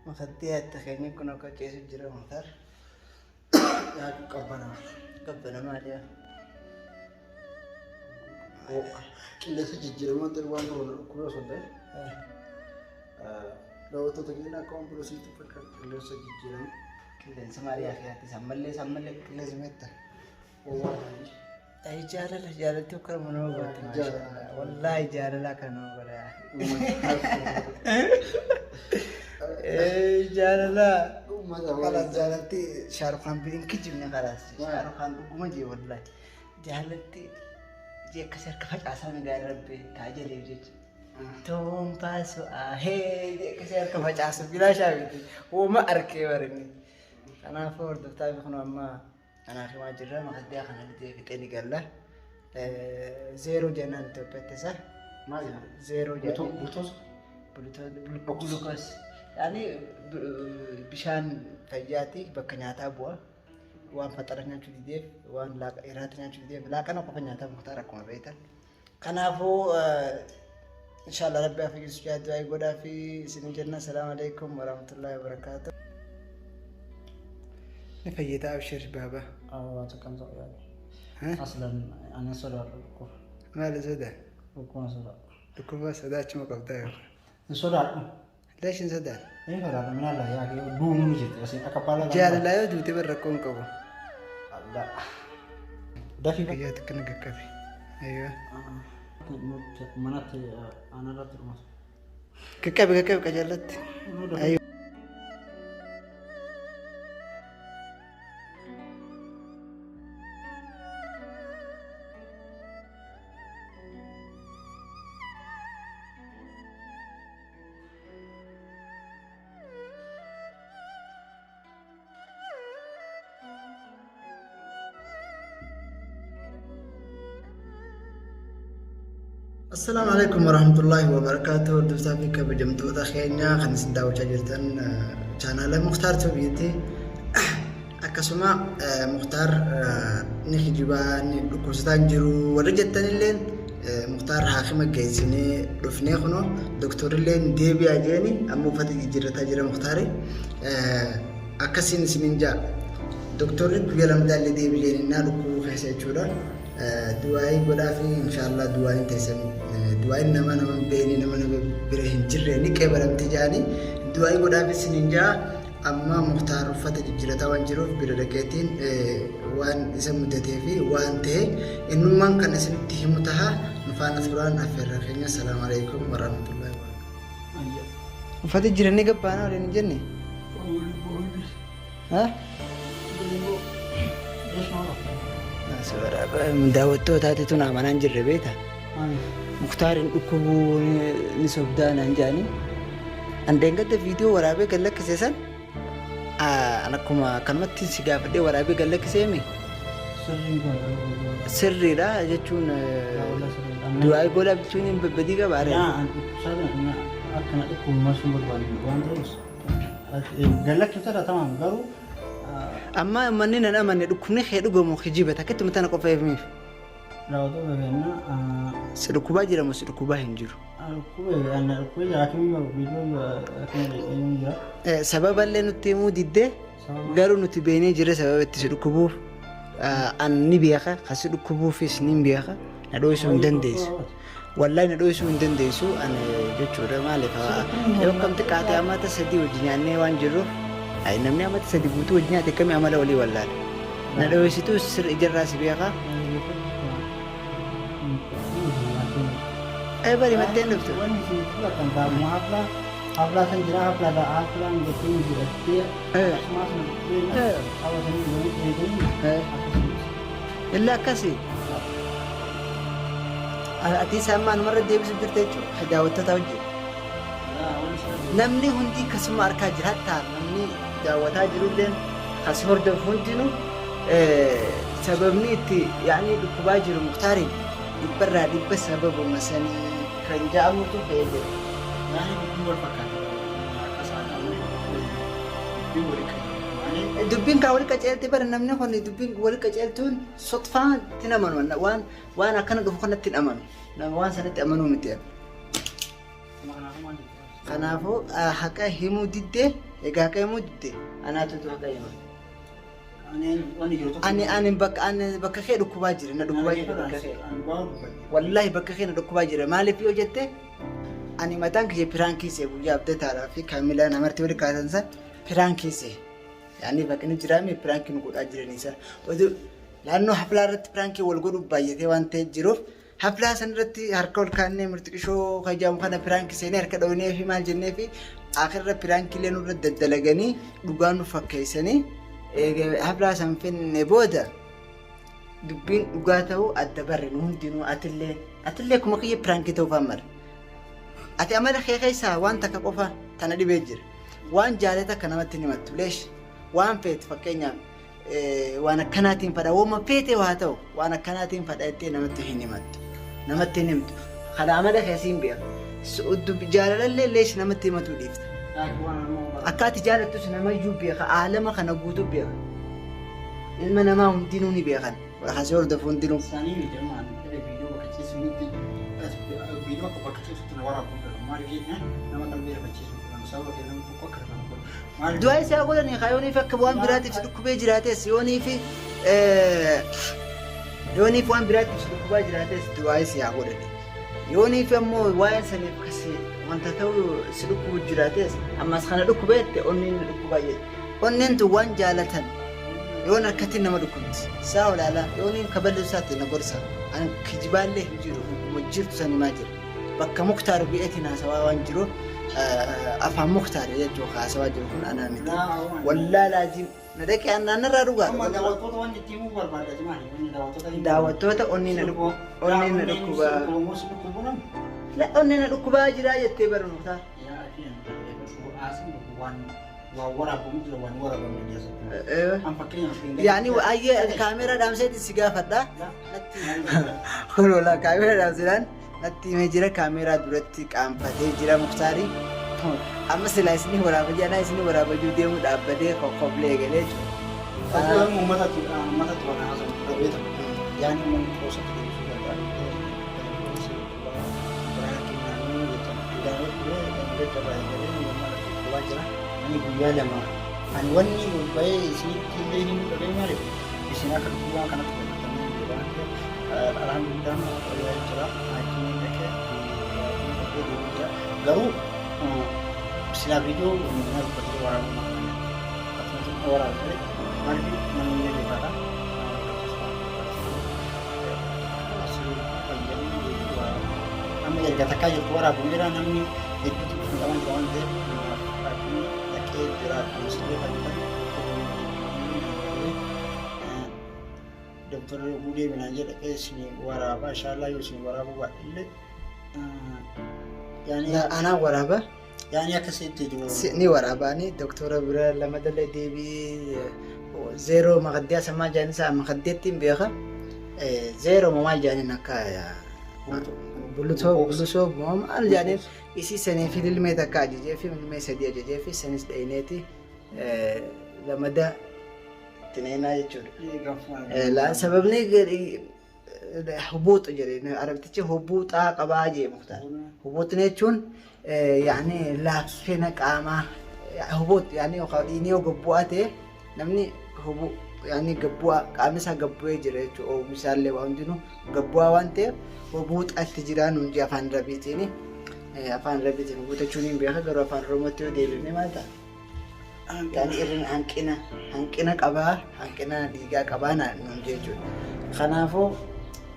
Makaddiyaa itti keenya kun akka ceesu jira Muktaar. Yaadu qabbanaa. Qabbana maali? Qilleensa jijjiiramaa ta'e waan qabu dhukkubee osoo hin ta'in daawwattoota keenya akka waan biroo sitti fakkaatu qilleensa jijjiirama. Qilleensa maali yaa fiyaatti sammallee sammallee. Qilleensa meetta. Owwaa ta'anii. Ay jaalala jaalalti akka nama nama gootti maashaa wallaahi jaalala akka nama godha. Jaalala kalaas jaalalti Shaarukhaan hin kijibne kalaas Shaarukhaan dhuguma jee wallaahi jaalalti jee akkas harka facaasaa nagaa rabbi taa jaleef jecha. Toon paasu ahee jee akkasii harka facaasu bilaashaa miti hooma arkee barinni. Kanaafuu hordoftaa fi kun amma Anaa fi waan jirra makaddiyaa kana bitee fixee ni galla. Zeeroo jennaan Itoophiyaatti isa. Maal jedhama? Zeeroo jedhanii. Bultoos? Gulukoos. Yaani bishaan fayyaati bakka nyaataa bu'a. Waan faxara nyaachuu dideef, waan iraata nyaachuu dideef laaqana qofa nyaataa Muktaar akkuma beektan. Kanaafuu inshallah rabbi haa fayyisu jaa du'aa godhaa fi isin jenna. Salaamu alaikum warahmatullahi wabarakaatu. Ni fayyita abshir baaba. Waa tokkan ta'u yaadu. Aslan ani sodaadhu dhukkuba. Maali sodaa? Dhukkuba sodaadhu. Dhukkuba sodaachuma qabdaa yoo. Hin sodaadhu. Leesh hin sodaan? Hin sodaadhu minalla yaa kee duunu ni jirti asiin akka baala. Jaalalaa yoo duute bar rakkoo hin qabu. Allah. Dafii Guyyaa tokko na qaqqabe. Ayyoo. Manatti anarratti dhumatu. Qaqqabe qaqqabe qajeelatti. Ayyoo. Assalaamu alaikum warahmatullahi wabarakatuh. Hordoftoota fi kabajamtoota keenya kan isin daawwachaa jirtan chaanaala Muktaar Tuubiitti. Akkasuma Muktaar ni kijibaa ni dhukkubsataa hin jiru warri jettanilleen Muktaar haakima geessinee dhufnee kunoo doktorilleen deebi'aa jeeni amma uffata jijjiirrataa jira Muktaari. Akkasiin isiniin ja'a. Doktorri guyyaa lamdaallee deebi jeeninnaa dhukkubuu keessa jechuudha. Du'aayii godhaa fi inshaallah du'aayiin teessan du'aayiin nama nama hin beekne nama nama bira hin jirre ni qeebalamti jaanii du'aayii godhaa fi isiniin ja'a. Amma Muktaar uffata jijjiirataa waan jiruuf bira dhaqeetiin waan isa mudatee fi waan ta'e innummaan kan isinitti himu taha nu faana turaan affeerraa keenya. Salaamu alaikum warahmatullahi wabarakatuh. Uffata jijjiirannee gabbaanaa waliin hin jenne? Ha? Daawwattootaati tun amanaa hin jirre beekta. Muktaar hin dhukkubuu ni sobdaa naan jedhanii. An dheengadda viidiyoo waraabee gad lakkise san an akkuma akkanumatti si gaafadhee waraabee gad lakkisee mi? Sirriidha jechuun du'aa godhaa jechuun hin babbadii qaba aree. Akkana dhukkubummaa sun barbaanne waan ta'eef gad lakkifteerra tamaam garuu. Amma manni nan amanne dhukkubni kee dhugamu kijiba takkittuma tana qofa himiif. Daawwattoota keenya. Si dhukkubaa jira moo si dhukkubaa hin jiru? Dhukkubee ana dhukkubee jira hakimii viidiyoo hakimii dhaqee jira. Sababa illee nutti himuu diddee garuu nuti beeknee jirra sababa itti si dhukkubuuf an ni beeka kan si dhukkubuufis ni beeka na dho'isuu hin dandeessu. Wallahi na dho'isuu hin dandeessu ani jechuudha maaliif yoo kam xiqqaate amata sadii hojii nyaannee waan jirruuf namni amata sadii guutuu hojii nyaate akkamii amala walii wallaala. Na dho'isitu sir ijarraa si beeka. Ee bari mattee hin dhuftu. Wanni isin fudhatan taa'uma haflaa haflaa san jira haflaa haflaan jettee jedhattee akkasumas na dhukkubee hawaasanii walitti eeganii akkasumas. Illa akkasi. Ati isa amma anumarra deebisuuf jirta jechuudha daawwattoota wajjin. Namni hundi akkasuma arkaa jira hattaa namni daawwataa jirulleen kan si hordofu hundinuu sababni itti yaa'anii dhukkubaa jiru Muktaariin dhibbarraa dhibba sababuma sanii kan ja'amutu ka'ee jira. Yaani dubbiin wal fakkaata. Akka isaan dubbiin wali qajeelti. Dubbiin kaa wali qaceelti bara namni kun dubbiin wali qaceeltuun sotfaa itti amanu waan waan akkana dhufu kanatti hin amanu. Nama waan sanatti amanuu miti. Kanaafuu haqa himuu diddee Egaa haqayyamuu didde anaatutu haqayyama. Ani jiru tokko. Ani bakka ani bakka kee dhukkubaa jira na dhukkubaa jira bakka kee. Wallaahi bakka kee na dhukkubaa jira maaliif yoo jette ani mataan kiyya piraankii see guyyaa abdataadhaa fi kaamilaa namarti wali kaasan san piraankii see. Yaani bakka inni jiraame piraankii nu godhaa jiran isa. Oduu naannoo haflaa irratti piraankii wal godhuuf baay'atee waan ta'e jiruuf haflaa san irratti harka ol kaannee murtiqishoo kajamu kana piraankii seenee harka dhoonee fi maal jennee fi akirra piraankiilee nurra daddalaganii dhugaa nu fakkeessanii haflaa san finne booda dubbiin dhugaa ta'uu adda barre nu hundinuu atillee atillee akkuma kiyya piraankii ta'uu faan mala. Ati amala kee keessaa waan takka qofa tana dhibee jira. Waan jaalata akka namatti hin himattu leesh waan feete fakkeenyaaf waan akkanaatiin fadha wooma feete haa ta'u waan akkanaatiin fadha jettee namatti hin himattu. Namatti hin himtu. Kana amala kee siin beeka. Jaalalallee leesh namatti himatuu dhiifta. Akka ati jaalattus namayyuu beeka aalama kana guutuu beeka. Ilma namaa hundinuu ni beekan. Warra si hordofu hundinuu. Isaanii miti amma ani fedhe viidiyoo bakka ciisu miti. Viidiyoo akka bakka ciisutti na waraabuu fedha. Maaliif jennaan nama qalbii rifachiisuu fedha. Sababa kee namni tokko akka rifatu godhu. Maaliif Du'aa isaa godhanii kaa yooniif akka waan biraatiif si dhukkubee jiraates yooniif yooniif waan biraatiif si dhukkubaa jiraates du'aa isii haa godhani. Yooniif ammoo waa'ee saniif kasi wanta ta'u si dhukkubu jiraates ammas kana dhukkubeette onneen na dhukkubaa jedhe. Onneen tun waan jaalatan yoon akkatti nama dhukkubdi. Saa olaalaa yooniin kaballi isaatti na gorsa. An kijibaallee hin jiru dhuguma jirtu san himaa jira. Bakka Muktaar bu'eetiin haasawaa waan jiru afaan Muktaar jechuun haasawaa jiru kun anaa miti. Wallaa laaziim na dhaqee annarraa dhugaa. Amma daawwattoota wanni itti himuu barbaadde maali? Wanni daawwattoota himuu Daawwattoota onnee na dhukkuba. Onnee na dhukkuba. Si dhukkubu nam? La onnee na dhukkubaa jiraa jettee bara Muktaar. Yaa akhi ani waan waan waraabamu jira waan waraabamu jira. An fakkeenyaaf Yaani ayyee kaameeraa dhaamseeti si gaafadha. Kunola kaameeraa dhaamsidhaan natti himee jira kaameeraa duratti qaanfatee jira Muktaarii. Amma silaa isinii waraaba jedhaa isinii waraabajuu deemuu dhaabbatee kokkoblee eegalee jechuudha. Fakkeenyaaf uummatatti uummatatti waan haasawu beekama. Yaani uummanni qoosatti deebisuu danda'a. Ani guyyaa lama ani wanni bahee isinitti illee himuu dhabee maaliif isin akka dhukkubaa kanatti fudhatanii hin jiru waan ta'eef alhamdulillah fayyaa jira haakimiin dhaqee haakimiin dhaqee deemee jira garuu silaa viidiyoo nama dubbatee waraabuu akkasumas waraabee maaliif namni illee beekaadha. Amma erga takkaa jirtu waraabameera namni hedduutu miidhamaa jira waan ta'eef haakimiin dhaqee jira siree fayyadamu doktorri oguu deeminaan jedhe dhaqee isin waraabaa inshaallaa yoo isin waraabuu baadhe illee Anaa waraaba. yaani akkasitti jiru. Ni waraabaani doktora bira lama dalee deebii zeeroo makaddiyaa samaa jaanisaa makaddeetti hin beeka. Zeeroo maal jaaniin akka bulusoo bulusoo maal jaaniin isii sanii fi lilmee takka ajajee fi lilmee sadii ajajee fi sanis dhayineeti lamada itti neenaa jechuudha. Sababni hubuuxa jedhe arabtichi hubuuxaa qabaa jee Muktaar. Hubuuxni jechuun yaani laaffina qaamaa hubuut yaani yookaan dhiigni yoo gabbu'aa ta'e namni hubu yaani gabbu'aa qaamni isaa gabbu'ee jira jechuudha. Oomishni isaallee waa hundinuu gabbu'aa waan ta'eef hubuuxatti jira nuun jee afaan Arabiitiin. Afaan Arabiitiin hubuuxa jechuun hin beeka garuu afaan Oromootti yoo deebifne maal ta'a? Yaani irrina hanqina hanqina qabaa hanqina dhiigaa qabaa nuun jechuudha. Kanaafuu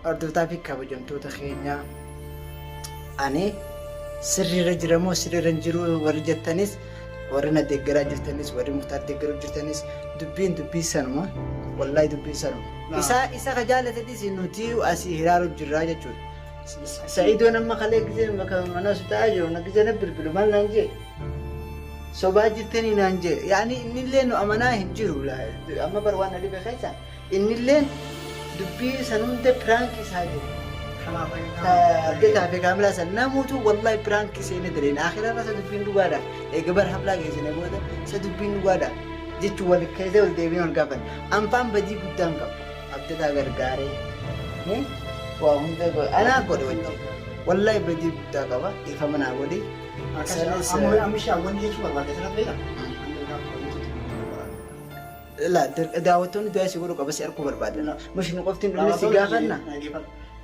hordoftaa fi kabajamtoota keenyaa ani sirriirra jira moo sirriirra hin jiru warri jettanis warri na deeggaraa jirtanis warri Muktaar deeggaruu jirtanis dubbiin dubbii sanuma wallaahi dubbiin sanuma. Isa ka jaalatetis nuti asii hiraaru jirraa jechuudha. Sa'iidoon amma kalee giseen bakka mana hospitaalaa jiru na gisee na bilbilu maal naan jee sobaa jirtanii naan jee yaani innillee nu amanaa hin jiru amma bar waan na dhibe keessa innillee dubbii san hunda piraankii isaa jiru. Abdataa fi kaamilaa san namuutu wallahi piraankii seene dareen akhiraa irra isa dubbiin dhugaadha. Eega bar haflaa geessine booda isa dubbiin dhugaadha jechuun wal keessa wal deebiin wal gaafan. Anfaan badii guddaan qabu. Abdataa gargaaree waa hunda anaa godhe wajjin. Wallahi badii guddaa qaba dhiifama naa godhi. Amma ishee wanni jechuu barbaade asirratti beekaa? fayyuutti viidiyoo waraabna. Laa daawwattoonni du'aa si godhuu qaba si arguu barbaadan. Mush nu qofti hin dhufne si gaafanna.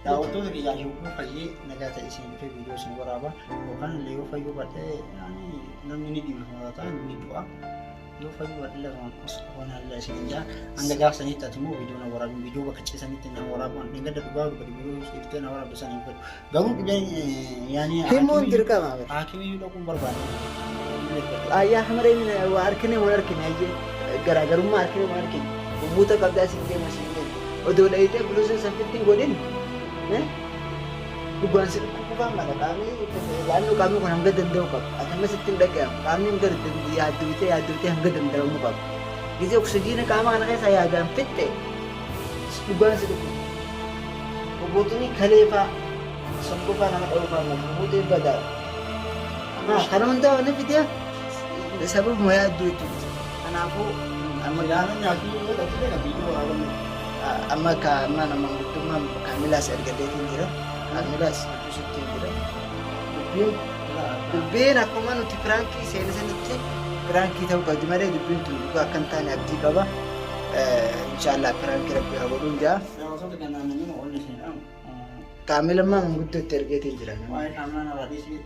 Daawwattoota kiyyaa yogguu fayyee nagaa ta'e isin dhufee viidiyoo isin waraaba yookaan illee yoo fayyuu baadhee namni ni dhiibama ta'a ni du'a. Yoo fayyuu baadhee lafaan as waan haala isin hin jaa hanga gaaf sanitti ati immoo viidiyoo na waraabin viidiyoo bakka ciisanitti na waraabu hin gadda dhugaa dhuga viidiyoo dhiiftee na waraabdu sana hin fedhu. Garuu dhibeen yaani Himuun dirqama bara. Haakimiyyuu dhaquun barbaada. Ayyaa hamareen waa argine wal argine ayyee garaagarummaa argine wal argine. Bubbuuta qabdaa siin deema siin deema. Odoo dhayitee buluusin saffitti hin godhin dhugaan si dhukkubuu mala qaamni yaadnu qaamni kun hanga danda'u qaba. Ati amma sitti hin dhaga'amu. Qaamni hanga yaaddooytee yaaddooytee hanga danda'amu qaba. Gizee oksijiina qaama kana keessaa yaadaan fixxe dhugaan si dhukkuba. Bubbuutni kalee faa somba faa nama dha'uu faa mala. Bubbuutni badaadha. Kana hundaa wanni fideef sababuma yaaddoo jechuudha. Kanaafuu amma Yaanonni haakimii yoo dhaqxe viidiyoo waraabannu. Amma ka amma nama guddummaa kaamilaas ergateetiin jira. Kaamilaas dubbisuttiin jira. Dubbiin dubbiin akkuma nuti piraankii seene sanitti piraankii ta'uu qabdi malee dubbiin tun dhugaa akka hin taane abdii qaba. Inshaallah piraankii rabbi haa godhuun jaa. Daawwattoota kanaan namni ol isin dhaamu. Kaamila ammaa manguddoo itti ergeetiin jira. Waa'ee kaameraa narraa dhiisee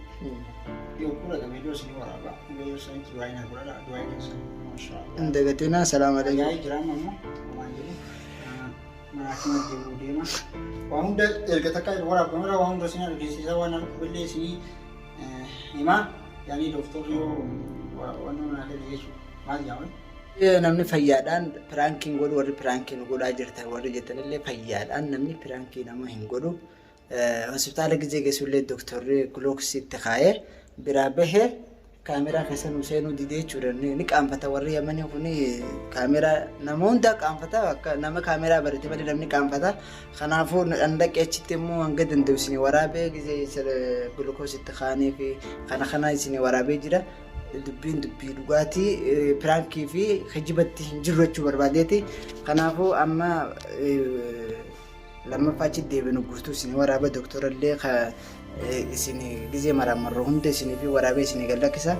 yogguu dhaqa viidiyoo isinii waraaba. Viidiyoo isinitti du'aa hin godhadha. Du'aa keessan. Maashaallah. Hin dagatinaa. Salaamu alaikum. Yaa'ii jira amma immoo waan jedhu mana hakimaa deemuu deema. Waa hunda erga takka waraabame waa hunda isin argisiisa waan argubillee isinii himaa. Yaani dooktorri yoo waan naa kenne jechuudha. Maal jedhama? Namni fayyaadhaan piraankii hin godhu warri piraankii nu godhaa jirtan warri jettanillee fayyaadhaan namni piraankii nama hin godhu. Hospitaala gizee geessullee dooktorri gulooksii itti kaa'ee biraa bahee kaameraa keessa nu seenuu didee jechuudha. Ni qaanfata warri Yamanii kun kaameraa nama hundaa qaanfata akka nama kaameraa barate malee namni qaanfata. Kanaafuu an dhaqee achitti immoo hanga danda'u isin waraabee gizee gulukoos itti kaa'anii fi kana kana isin waraabee jira. Dubbiin dubbii dhugaatii piraankii fi kijibatti hin jirru jechuu barbaadeeti. Kanaafuu amma lammaffaa achi deebinu guutuu isin waraaba doktorallee isin gizee maraamarroo hunda isinii fi waraabee isinii gad lakkisa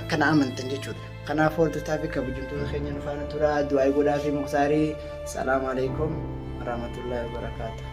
akkana amantan jechuudha. Kanaafuu hordoftoota fi kabajamtoota keenya nu faana turaa du'aa godhaa fi muktaarii. Salaamu alaikum warahmatullahi wabarakaatuh.